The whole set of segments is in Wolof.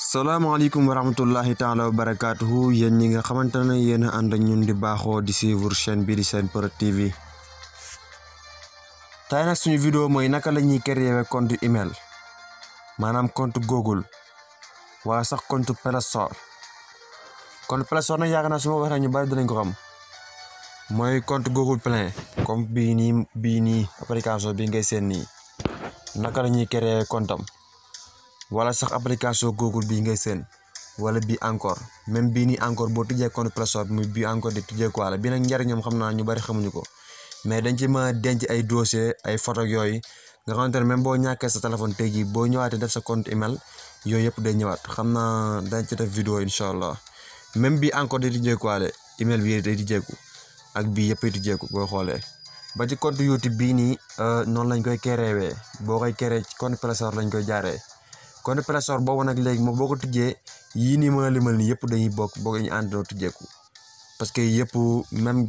salaamaaleykum wa rahmatullahi taala wa barakaatuhu yéen ñi nga xamante ne yéen a ànd ak ñun di baaxoo di suivre chaîne bi di Sen Prod TV. tey nag suñu vidéo mooy naka la ñuy créer compte email maanaam compte Google wala sax compte Play Store. compte Play Store nag yaakaar naa su ma waxee ñu bari dinañ ko xam mooy compte Google Play comme bii nii application bi ngay seen nii naka la ñuy créer compte am. wala sax application Google bii ngay seen wala bii encore même bii nii encore boo tijjee compte Play Store muy bii encore di tijjee ko wala bii nag njariñam xam naa ñu bari xamuñu ko mais dañ ci mën a denc ay dossier ay photo yooyu nga xamante ne même boo ñàkkee sa téléphone tey jii boo ñëwaatee def sa compte email yooyu yëpp day ñëwaat xam naa dañ ci def vidéo incha allah même bii encore di tijjee ko wala email bii day tijjeeku ak bii yëpp ay tijjeeku boo xoolee ba ci compte YouTube bii nii noonu lañ koy créer boo koy créer ci compte Play Store lañ koy jaaree. compte Play Store boobu nag léegi moom boo ko tijjee yii nii mën a limal nii yëpp dañuy bokk ñu àndandoo tijjeeku parce que yëpp même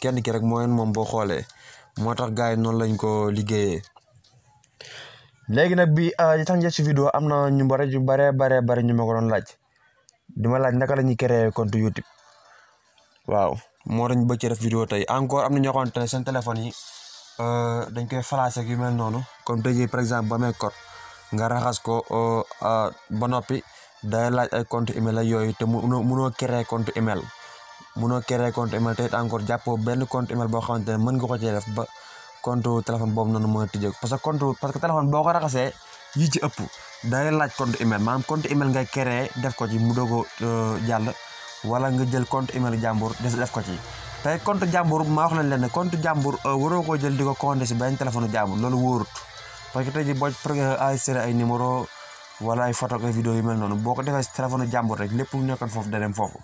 kenn ki rek moom boo xoolee moo tax gars yi noonu lañ ko liggéeyee. léegi nag bi yi tax njëkk ci vidéo am na ñu bare ñu ma ko doon laaj di ma laaj naka la ñuy créer compte YouTube waaw moo tax ñu bëgg ci def vidéo tey encore am na ñoo xamante ne seen téléphone yi dañ koy flasher yu mel noonu comme tey jii par exemple ba amee code nga raxas ko ba noppi day laaj ay compte email ak yooyu te munoo créer compte email te it encore jàppoo benn compte email boo xamante ne mën nga ko cee def ba compte téléphone boobu noonu mën a tijjee parce que téléphone boo ko raxasee yi ci ëpp day laaj compte email maanaam compte email ngay créer def ko ci mu doog a jàll wala nga jël compte email jàmbur def ko ci tey compte jàmbur maa wax nañ leen ne compte jàmbur waroo koo jël di ko compter si benn téléphone jàmbur loolu wóorut parce que tey jii boo enregistré ay numéro wala ay photo ak ay vidéo yu mel noonu boo ko defee si téléphone jàmbur rek lépp lu nekkoon foofu da dem foofu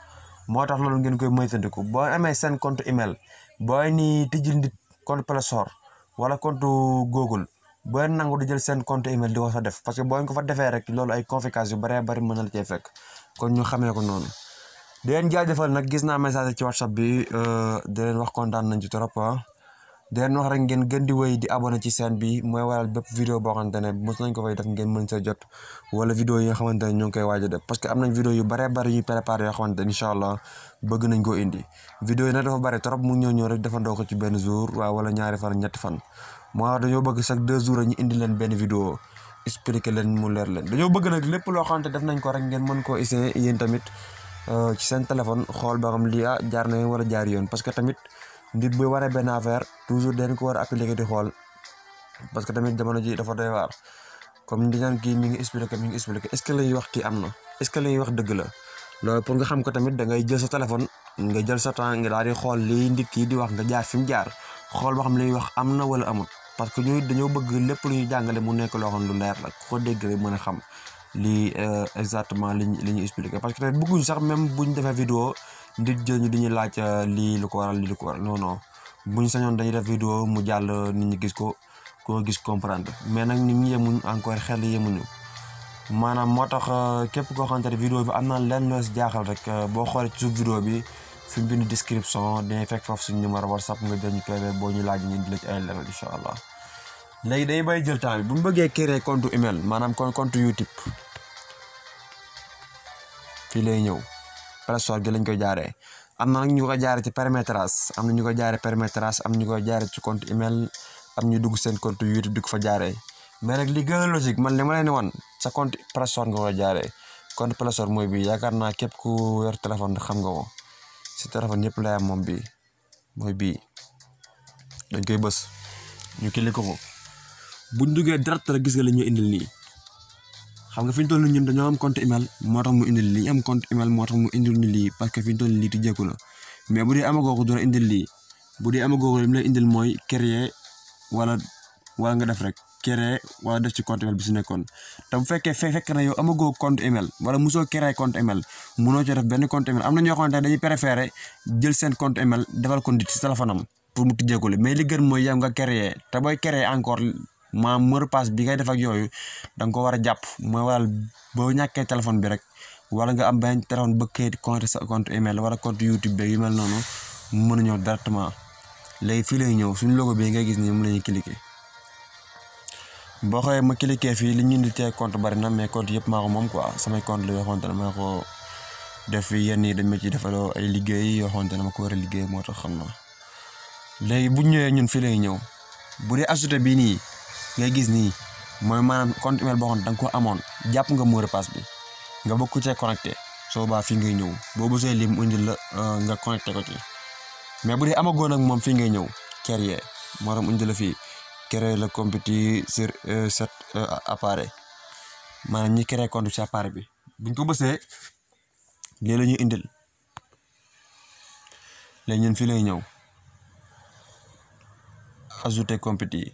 moo tax loolu ngeen koy moytandiku boo amee seen compte email booy ni tijjil nit compte Play Store wala compte Google booy nangu di jël seen compte email di ko fa def parce que boo ko fa defee rek loolu ay conséquences yu bari mën na la cee fekk kon ñu xamee ko noonu. di leen jaajëfal nag gis naa message ci WhatsApp bi di leen wax kontaan nañ ci trop di leen wax rek ngeen gën di wéy di abonné ci chaîne bi mooy waral bépp vidéo boo xamante ne mos nañ ko fay def ngeen mën sa jot wala vidéo yi nga xamante ne ñu ngi koy waaj a def parce que am nañ vidéo yu bari yu préparé yoo xamante ne incha allah bëgg nañ koo indi vidéo yi nag dafa bari trop mu ñëw rek defandoo ko ci benn jour waaw wala ñaari fan ñetti fan moo wax dañoo bëgg chaque 2 jours ñu indi leen benn vidéo expliquer leen mu leer leen dañoo bëgg nag lépp loo xamante def nañ ko rek ngeen mën koo essayer yéen tamit ci seen téléphone xool ba xam lii jaar na wala jaar yoon parce que tamit nit bu waree benn affaire toujours dañ ko war a appliquer di xool parce que tamit jamono ji dafa doy waar comme di naan kii mi ngi expliquer est-ce que lay wax kii am na est-ce que lay wax dëgg la loolu pour nga xam ko tamit da ngay jël sa téléphone nga jël sa temps nga daal di xool lii nit kii di wax nga jaar fi mu jaar xool ba xam li wax am na wala amut parce que ñuy dañoo bëgg lépp lu ñuy jàngale mu nekk loo xam lu leer la ko dégg rek mën a xam lii exactement li ñu expliquer parce que tamit bëgguñ sax même buñ defee vidéo nit jël ñu diñuy laaj lii lu ko waral non buñ sañoon dañuy def vidéo mu jàll nit ñi gis ko gis comprendre mais nag nit ñi yemuñ encore xel yemuñu maanaam moo tax képp koo xamante ne vidéo bi am na lenn loo si jaaxal rek boo xoolee ci suuf vidéo bi fi mu bind description dinañ fekk foofu suñu numéro WhatsApp nga jël ñu PV boo ñu laaj ñu di la ci ay leeral incha allah. léegi day bay jël temps bi bu ñu bëggee créer compte email maanaam compte YouTube fii lay ñëw Play Store gi lañ koy jaaree am na nag ñu ko jaaree ci paramétrage am na ñu ko jaaree paramétrage am ñu ko jaaree ci compte email am ñu dugg seen compte YouTube di ko fa jaaree mais nag li gën a logique man li ma leen wan sa compte Play Store nga koy jaaree compte Play Store mooy bii yaakaar naa képp ku yor téléphone xam nga ko si téléphone yëpp lay am moom bii mooy bii dañ koy bës ñu cliquer ko buñ duggee direct rek gis nga li ñuy indil nii xam nga fi ñu toll ñun dañoo am compte email moo tax mu indil lii am compte email moo tax mu indil ñu lii parce que fi ñu toll lii tijjeeku na mais bu dee amagoo ko doo indil lii bu dee amagoo ko li mu lay indil mooy créer wala nga def rek créer wala def ci compte email bi si nekkoon te bu fekkee fekk na yow amagoo compte email wala mosoo créer compte email munoo ci def benn compte email am na ñoo xamante ne dañuy préférer jël seen compte email defal ko nit ci téléphone am pour mu tijjeeku la mais li gën mooy yow nga créer te booy créer encore mot de passe bi ngay def ak yooyu da nga ko war a jàpp mooy waral boo ñàkkee téléphone bi rek wala nga am benn téléphone bëggee compte sa compte email wala compte YouTube bi yu mel noonu mu mën a ñëw directement léegi fii lay ñëw suñu logo bi ngay gis ni moom la ñuy cliquer boo xoolee ma cliquer fii li ñu indi ci compte bari na mais compte yëpp maa ko moom quoi samay compte la yoo xamante ne maa ko def fi yenn yi dañ ma ci defaloo ay liggéey yoo xamante ne ma ko war a liggéey moo tax xam naa léegi bu ñëwee ñun fii lay ñëw bu dee ajouté bii nii ngay gis nii mooy maanaam compte email boo xam ne da nga ko amoon jàpp nga mot de passe bi nga bëgg ko cee connecté soo baa fii ngay ñëw boo bësee lii mu indil la nga connecté ko ci mais bu dee amagoon ak moom fii ngay ñëw créer moo tax mu indil la fii créer le compte sur cet appareil maanaam ñi créer compte ci appareil bi buñ ko bësee lii la ñuy indil léegi ñun fii lay ñëw ajouter compte yi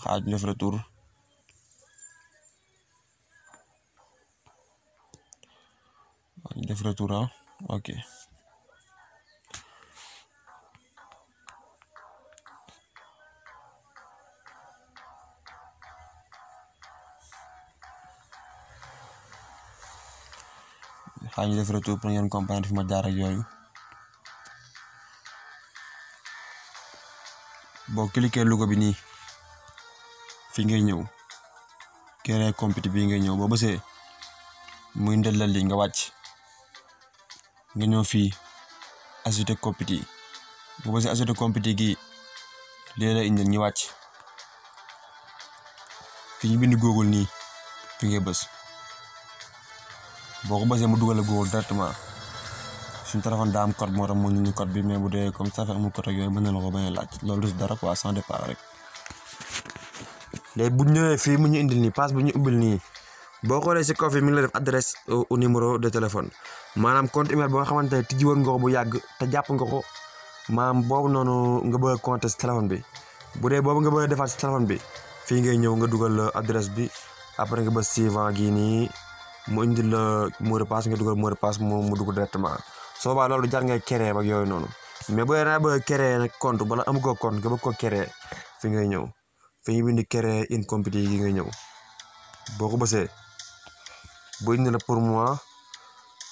xaaj def retour ok xaaj ñu def retour pour ngeen comprendre fi ma jaar ak yooyu boo cliquer logo bi nii fii ngay ñëw créer compte bii ngay ñëw boo bësee muy ndel la li nga wàcc nga ñëw fii ajouter compte yi boo bësee ajouter compte gi lii la indil ñu wàcc fi ñu bind Google nii fi ngay bës boo ko bësee mu dugal la Google directement suñu téléphone daa am code moo tax mu ñu code bi mais bu dee comme ça fait amul code ak yooyu mën na la ko bañ a laaj loolu du dara quoi sans départ rek léegi bu ñëwee fii mu ñu indil nii page bu ñu ubbil nii boo xoolee si kaw fii mi ngi la def adresse au numéro de téléphone maanaam compte email boo xamante ne tijji woon nga ko bu yàgg te jàpp nga ko maanaam boobu noonu nga bëgg a compter si téléphone bi bu dee boobu nga bëgg a defaat si téléphone bi fii ngay ñëw nga dugal adresse bi après nga bës suivant gii nii mu indil la mot de passe nga dugal mot de passe mu dugg directement soo baa loolu jar ngay créer ak yooyu noonu mais boo daa bëgg a créer nag compte bala am ko compte nga bëgg ko créer fi ngay ñëw fi ñu bind créer une compte yi ngay ñëw boo ko bësee bu indil la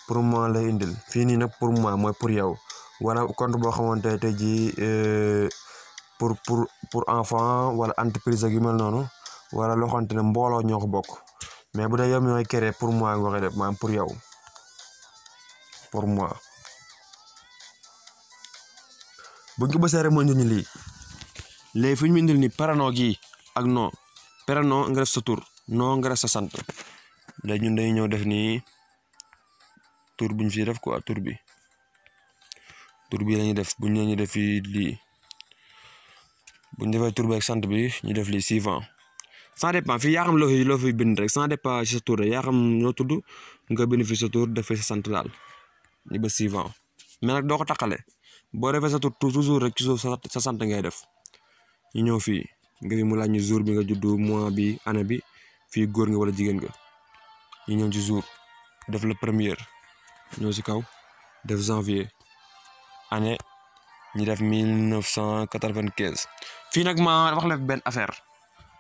pour moi lay indil fii nii nag pour moi mooy pour yow wala compte boo xamante tey jii pour enfant wala entreprise ak yu mel noonu wala loo xamante ne mbooloo ñoo ko bokk mais bu dee yow ñooy créer pour moi nga koy def maanaam pour yow pour moi buñ ko bësee rek moo indil ñu lii léegi fi ñu mu indil ni prénom gi ak nom prénom nga def sa tur nom nga def sa sant léegi ñun dañuy ñëw def nii tur buñ fi def quoi tur bi lañuy def buñ ñëw ñu def fii lii buñ defee tur bi ak sant bi ñu def lii suivant ça dépend fii yaa xam loo fi bind rek ça dépend ci sa tur rek yaa xam ñoo tudd nga bind fi sa tur defee sa sant daal ñu ba suivant mais nag doo ko taqale boo defee sa tur toujours rek ci suuf sa sant ngay def ñu ñëw fii nga fi mu laaj ñu jour bi nga juddu mois bi année bi fii góor nga wala jigéen nga ñu ñëw ci jour def le premier ñëw ci kaw def janvier année ñu def 1995 fii nag ma wax la benn affaire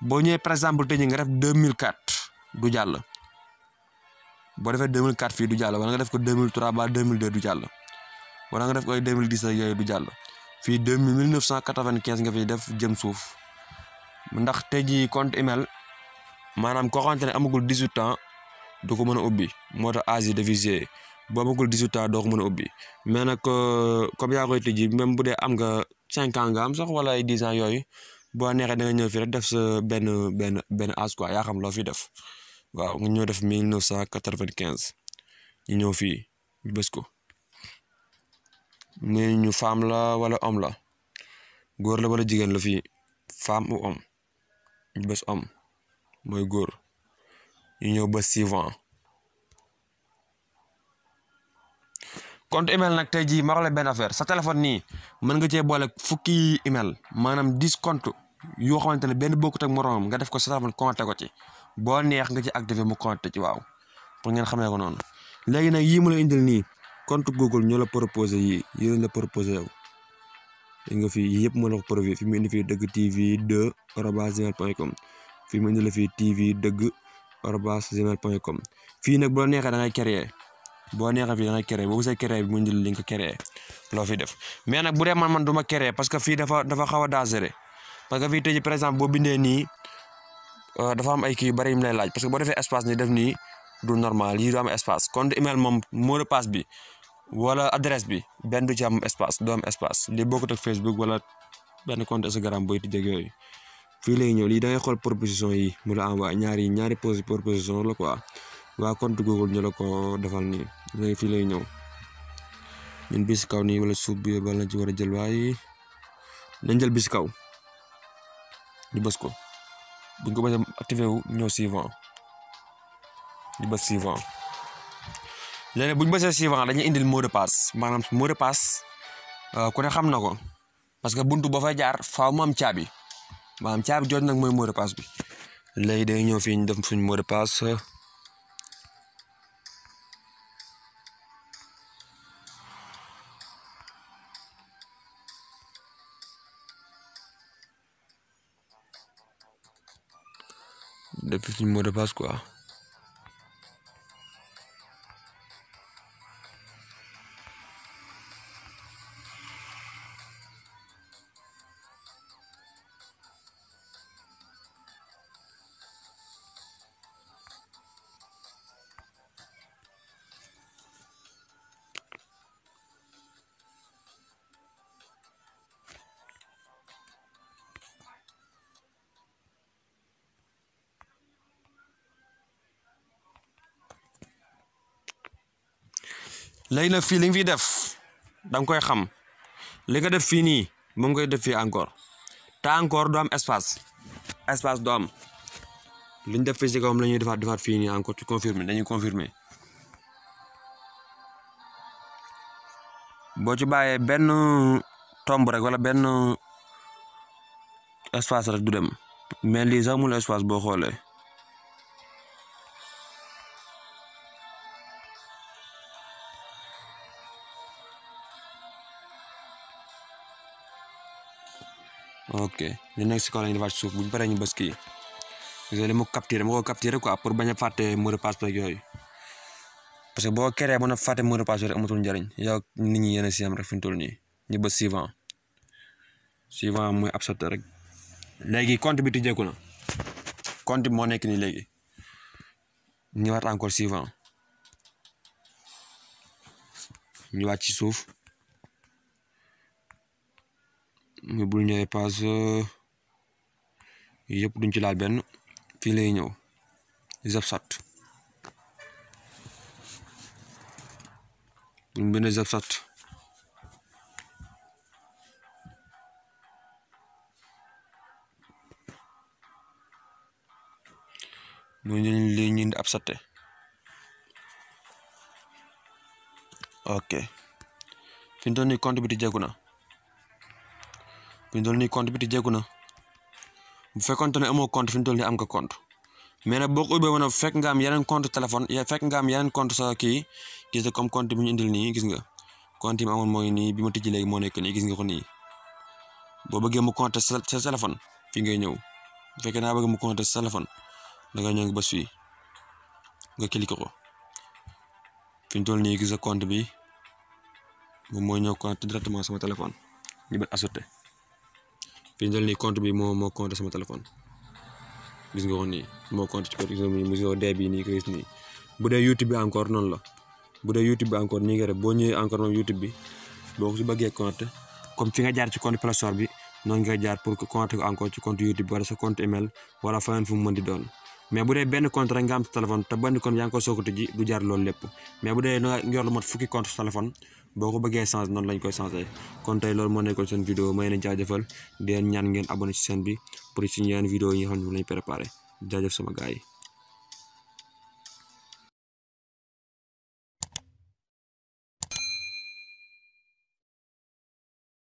boo ñëwee par exemple tey nga def 2004 du jàll boo defee 2004 fii du jàll wala nga def ko 2003 ba 2002 du jàll wala nga def ko ay 2010 ak yooyu du jàll fii 1995 nga fi def jëm suuf ndax tey jii compte email maanaam koo xamante ne amagul 18 ans du ko mën a ubbi moo tax âge yi défisé boo amagul 18 ans doo ko mën a ubbi mais nag comme yaa koy tëjee même bu dee am nga 5 ans nga am sax wala ay 10 ans yooyu boo neexee da nga ñëw fii rek def sa benn âge quoi yaa xam loo fi def waaw nga ñëw def 1995 ñu ñëw fii ñu bës ko nee ñu femme la wala homme la góor la wala jigéen la fii femme ou homme ñu bës homme mooy góor ñu ñëw bës suivant compte email nag tey jii ma wax la benn affaire sa téléphone nii mën nga cee boole fukki email maanaam 10 compte yoo xamante ne benn bokkut ak moroomam nga def ko sa téléphone connecté ko ci boo neex nga ci activé mu connecté ci waaw pour ngeen xamee ko noonu léegi nag yii mu la indil nii compte Google ñoo la proposé yii lañ la proposé yow nga fi yii yëpp moo la ko proposé fi mu indi fii dëgg TV 2@gmail.com fii mu indi la fii TV dëgg@gmail.com fii nag bu la neexee da ngay créer boo neexee fii da ngay créer boo gisee créer bi mu indi li nga créer loo fi def mais nag bu dee man du ma créer parce que fii dafa xaw a dangereux parce que fii tey par exemple boo bindee nii dafa am ay kii yu bari yu lay laaj parce que boo defee espace ni def nii du normal yii du am espace compte email moom mot de passe bi wala adresse bi benn du ci am espace du am espace lii bokkut ak Facebook wala benn compte Instagram booy tijjeeg yooyu fii lay ñëw lii da ngay xool proposition yi mu la envoyé ñaari proposition la quoi waa compte Google ñu la ko defal nii léegi fii lay ñëw ñun bis kaw nii wala suuf bi bala ci war a jël waaye nañ jël bis kaw ñu bës ko buñ ko bësee activé wu ñëw suivant ñu bës suivant léegi buñ bësee suivant dañuy indil mot de passe maanaam mot de passe ku ne xam na ko parce que buntu boo fay jaar faaw mu am caabi maanaam caabi jot nag mooy mot de passe bi léegi day ñëw fii ñu def suñ mot de passe def suñ mot de passe quoi léegi nag fii li nga fiy def da nga koy xam li nga def fii nii moom koy def fii encore te encore du am espace du am li ñu def fii si kawam la ñuy defaat fii nii encore ci confirmer dañuy confirmer boo ci bàyyee benn tomb rek wala benn espace rek du dem mais lii sax amul espace boo xoolee. ok li nekk si kaw la ñu defaat suuf bu ñu paree ñu bës kii parce que li ma ko capturé quoi pour bañ a fàtte mot de passe beeg yooyu parce que boo créé ba na fàtte mot de passe rek amatul njariñ yow nit ñi yéen a si am rek fi mu toll nii ñu bës suivant mooy accepté rek léegi compte bi tijjeeku na compte bi moo nekk nii léegi ñëwaat encore suivant ñu wàcc ci suuf. mu bul ñëwee pass yëpp duñ ci laal benn fii lay ñëw Zapsat buñ benn Zapsat mu ñu li ñu indi absaté ok fi mu toll nii compte bi di jéegu na fi mu toll nii compte bi tijjeeku na bu fekkoon ne amoo compte fi mu toll nii am nga compte mais nag boo ko ubbee woon fekk nga am yeneen compte téléphone fekk nga am yeneen compte sa kii gis nga comme compte bi ñu indil nii gis nga compte yi ma amoon mooy nii bi ma tijji léegi moo nekk nii gis nga ko nii boo bëggee mu compte sa téléphone fii ngay ñëw bu fekkee naa bëgg mu compte sa téléphone da nga ñëw nga bës fii nga cliqué ko fi mu toll nii gis nga compte bi moom mooy ñëw compte directement sama téléphone ñu bët ajouté. fi ñu toll nii compte bi moo compte sama téléphone gis nga ko nii moo compte ci côté museo dee bi nii ko gis nii bu dee YouTube bi encore noonu la bu dee YouTube bi encore nii nga def boo ñëwee encore moom YouTube bi boo ko ci bëggee compte comme fi nga jaar ci compte Play Store bi noonu nga jaar pour que compte ko encore ci compte YouTube wala sa compte email wala feneen fu mu mën di doon mais bu dee benn compte rek nga am sa téléphone te benn compte yaa ngi ko soog a tijji du jaar loolu lépp mais bu dee nga yor lu mot fukki compte sa téléphone boo ko bëggee changer noonu lañ koy changer kon tey loolu moo nekkoon seen vidéo may leen jaajëfal di leen ñaan ngeen abonné ci chaîne bi pour ci yeneen vidéo yi nga xam ne lañ préparé jaajëf sama gars yi